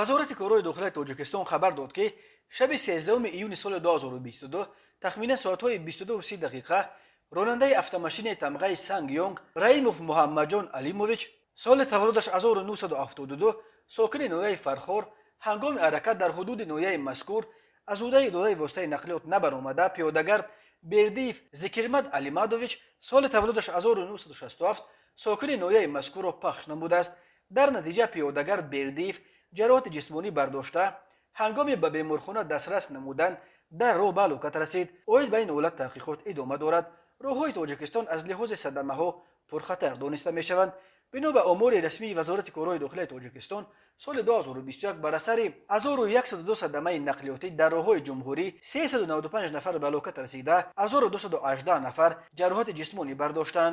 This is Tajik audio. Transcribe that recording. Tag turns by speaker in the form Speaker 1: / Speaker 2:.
Speaker 1: Вазорати корҳои дохилаи Тоҷикистон хабар дод, ки шаби 13 июни соли 2022 тахминан соатҳои 22:30 дақиқа ронандаи автомашинаи тамғаи Санг Ёнг Раимов Муҳаммадҷон Алимович, соли таваллудаш 1972, сокини ноҳияи Фархор, ҳангоми ҳаракат дар ҳудуди ноҳияи мазкур аз ҳудаи идораи воситаи нақлиёт набаромада, пиёдагард Бердиев Зикирмад Алимадович, соли таваллудаш 1967, сокини ноҳияи мазкурро пахш намудааст. Дар натиҷа пиёдагард Бердиев ҷароҳати ҷисмонӣ бардошта, ҳангоми ба беморхона дастрас намудан дар роҳ ба ҳалокат расид. Оид ба ин ҳолат таҳқиқот идома дорад. Роҳҳои Тоҷикистон аз лиҳози садамаҳо пурхатар дониста мешаванд. Бино ба омори расмии Вазорати корҳои дохилаи Тоҷикистон, соли 2021 бар асари 1102 садамаи нақлиётӣ дар роҳҳои ҷумҳурӣ 395 нафар ба ҳалокат расида, 1218 нафар ҷароҳати ҷисмонӣ бардоштанд.